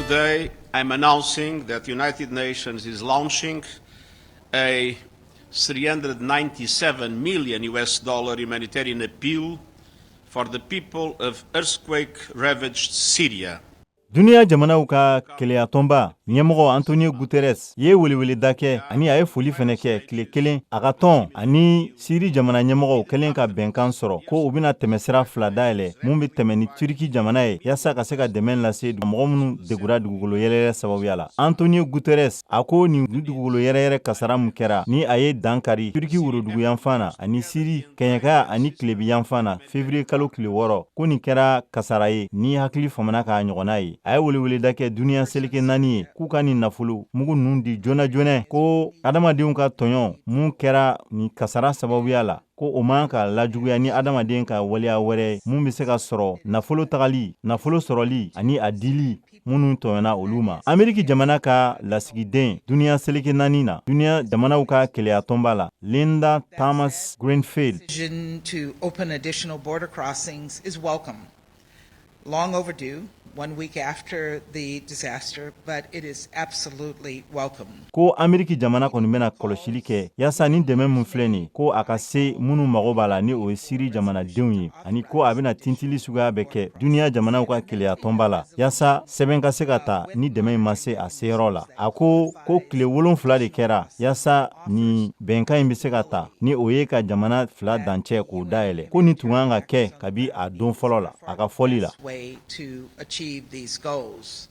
Today, I'm announcing that the United Nations is launching a 397 million US dollar humanitarian appeal for the people of earthquake-ravaged Syria. Duniya jamanaw ka kelenyatɔnba ɲɛmɔgɔ Antonio Guterres ye weleweleda kɛ ani a ye foli fɛnɛ kɛ tile kelen a ka tɔn ani Siri jamana ɲɛmɔgɔw kɛlen ka bɛnkan sɔrɔ ko u bɛna tɛmɛsira fila dayɛlɛ mun bɛ tɛmɛ ni Turiki jamana ye, yaasa ka se ka dɛmɛ lase mɔgɔ minnu degura dugukolo yɛrɛyɛrɛ sababuya la. Antonio Guterres a ko nin dugukolo yɛrɛyɛrɛ kasara min kɛra, ni a ye dan kari Turiki woroduguyanfan na ani Siri kɛɲɛka ani tilebiyanfan na février kalo tile 6, ko nin kɛra kasara ye ni hakili famana k'a ɲɔgɔnna ye. A ye weleweleda kɛ duniya seleke naani ye k'u ka nin nafolo mugu ninnu di joona joona, ko adamadenw ka tɔɲɔ mun kɛra nin kasara sababuya la, ko o man ka lajuguya ni adamaden ka waleya wɛrɛ mun bɛ se ka sɔrɔ nafolo tagali, nafolo sɔrɔli ani a dili minnu tɔɲɔna olu ma. Ameriki jamana ka lasigiden duniya seleke naani na, duniya jamanaw ka kelenyatɔnba la, Linda Thomas Greenfield, to open additional border crossings is welcome. Long overdue, one week after the disaster, but it is absolutely welcome. Ko Ameriki jamana kɔni bɛna kɔlɔsili kɛ yaasa ni dɛmɛ min filɛ nin, ko a ka se minnu mago b'a la, ni o ye Siri jamanadenw ye, ani ko a bɛna tintili suguya bɛ kɛ duniya jamanaw ka kelenyatɔnba la yaasa sɛbɛn ka se ka ta ni dɛmɛ in ma se a seyɔrɔ la. A ko ko tile 7 de kɛra yaasa nin bɛnkan in bɛ se ka ta, ni o ye ka jamana fila dancɛ k'o dayɛlɛ, ko nin tun kan ka kɛ kabi a don fɔlɔ la, a ka fɔli la. Way to achieve these goals.